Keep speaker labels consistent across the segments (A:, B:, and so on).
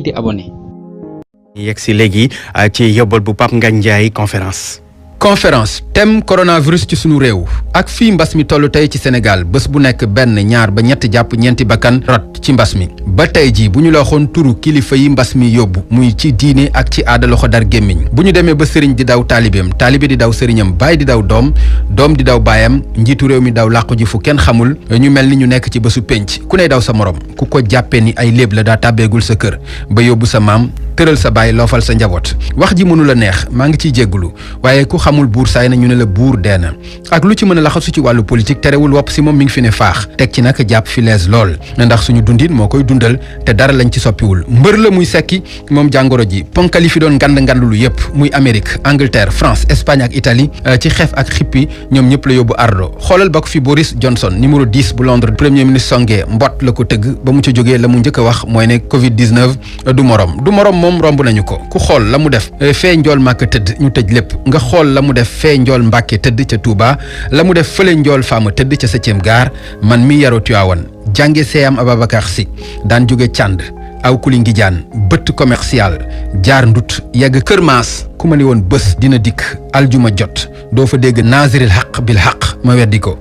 A: di abonné.
B: yegg si léegi ci yóbbal bu Pape Ngagne Ndiaye conférence
C: thème coronavirus ci sunu réew ak fii mbas mi toll tey ci Sénégal bés bu nekk benn ñaar ba ñett jàpp ñeenti bakkan rot ci mbas mi ba tey jii bu ñu la waxoon turu kilifa yi mbas mi yóbbu muy ci diine ak ci aada loxo dar gémmiñ bu ñu demee ba sëriñ di daw taalibeem taalibe di daw sëriñam baay di daw doom di daw baayam njiitu réew mi daw làqu ji fu kenn xamul ñu mel ni ñu nekk ci bésu pénc ku ne daw sa morom ku ko jàppee ni ay léeb la daa tàbbeegul sa kër ba yóbbu sa maam tëral sa baay loofal sa njaboot wax ji mënu la neex maa ngi ciy jéggulu waaye ku xamul buur saay na ñu ne la buur dee na ak lu ci mën a laxasu ci wàllu politique terewul wopp si moom mi ngi fi ne faax teg ci nag jàpp fi lees lool ndax suñu dundin moo koy dundal te dara lañ ci soppiwul mbër la muy sekki moom jàngoro ji ponkali fi doon ngandlu yëpp muy Amérique Angleterre France Espagne ak Italie ci xeef ak xippi ñoom ñëpp la yóbbu ardo xoolal ba ko fi Boris Johnson numéro 10 bu Londres premier ministre songé mbott la ko tëgg ba mu ca jógee la mu njëkk a wax mooy ne Covid 19 du morom moom romb nañu ko ku xool la mu def fee njool màkk tëdd ñu tëj lépp nga xool la mu def fee njool mbàkke tëdd ca Touba la mu def fële njool faama tëdd ca 7e gaar man mi yaroo Tiwaawan jànge seeyam Ababacar Si daan jóge Cànd aw kuli ngi jaan bëtt commercial jaar ndut yegg Kër Maas ku ma ni woon bés dina dikk aljuma jot doo fa dégg naasiril xaq bil xaq ma weddi ko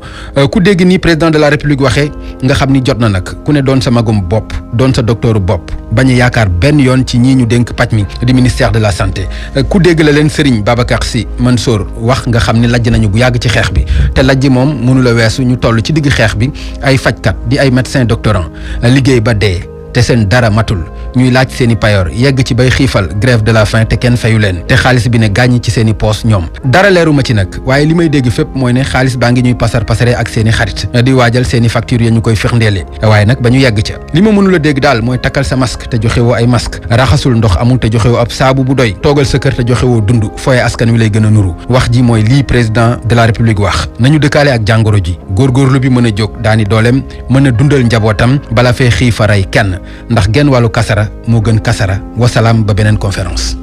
C: ku dégg ni président de la république waxee nga xam ni jot na nag ku ne doon sa magum bopp doon sa docteuru bopp bañ a yaakaar benn yoon ci ñii ñu dénk paj mi di ministère de la santé ku dégg la leen Serigne Babacar Sy Mansour wax nga xam ni lajj nañu bu yàgg ci xeex bi te lajj moom mënu la weesu ñu toll ci digg xeex bi ay fajkat di ay médecin doctorant liggéey ba dee te seen dara matul ñuy laaj seeni payoor yegg ci bay xiifal grève de la faim te kenn fayu leen te xaalis bi ne gàññi ci seeni poos ñoom dara leeruma ci nag waaye li may dégg fépp mooy ne xaalis baa ngi ñuy pasare ak seeni xarit di waajal seeni facture ya ñu koy firndeele waaye nag ba ñu yegg ca li ma mënula dégg daal mooy takkal sa masque te joxewoo ay masque raxasul ndox amul te joxewoo ab saabu bu doy toogal sa kër te joxewoo dund fooye askan wi lay gën a nuru wax ji mooy lii président de la république wax nañu dëkkaale ak jàngoro ji góorgóorlu bi mën a jóg daani dooleem mën a dundal njabootam bala fee xiifa rey kenn ndax genn wàllu kasara moo gën kasara wasalaam ba beneen conférence